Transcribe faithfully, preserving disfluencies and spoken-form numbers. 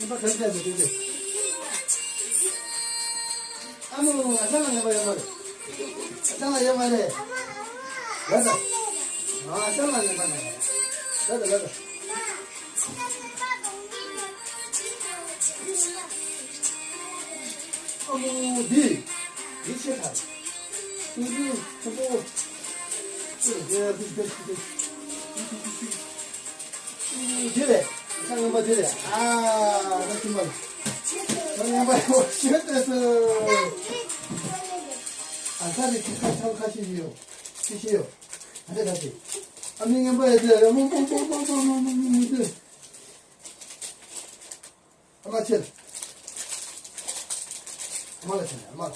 ཨ་མོ། ཨ་ཅག་ལ་ངན་པ་ཡོད་མ་རེད། ཨ་ཅག་ལ་ཡོད་མ་རེད། ལ་ད། ཨ་ཅག་ལ་ངན་པ་ཡོད་མ་རེད། ལ་ད་ལ་ད། ཨ་མོ། འདི། འདི་ཆེ་ཐལ། ཆུང་ཆུང་ཆེན་པོ། འདི་རེད། ཨ་ཅག་ངན་པ་འདི་རེད། ཨ། ད་ཆུང་མ་ལ། ཨ་ངན་པ་ཡོད་ཤོད་དེ་སུ། ཨ་ཅག་ནི་ཁྱི་ཁ་ཆང་ཁ་ཤས་ཡོད། ཤི་ཤི་ཡོད། ཨ་འདྲ་ད་ཅི། ཨ་མི་ངན་པ་ཡོད་དེ་མོ་མོ་མོ་མོ་མོ་མོ་མོ་མོ་མོ་མོ་མོ། ཨ་མ་ཆེ། ཨ་མ་ལ་ཆེ་ཨ་མ་ལ།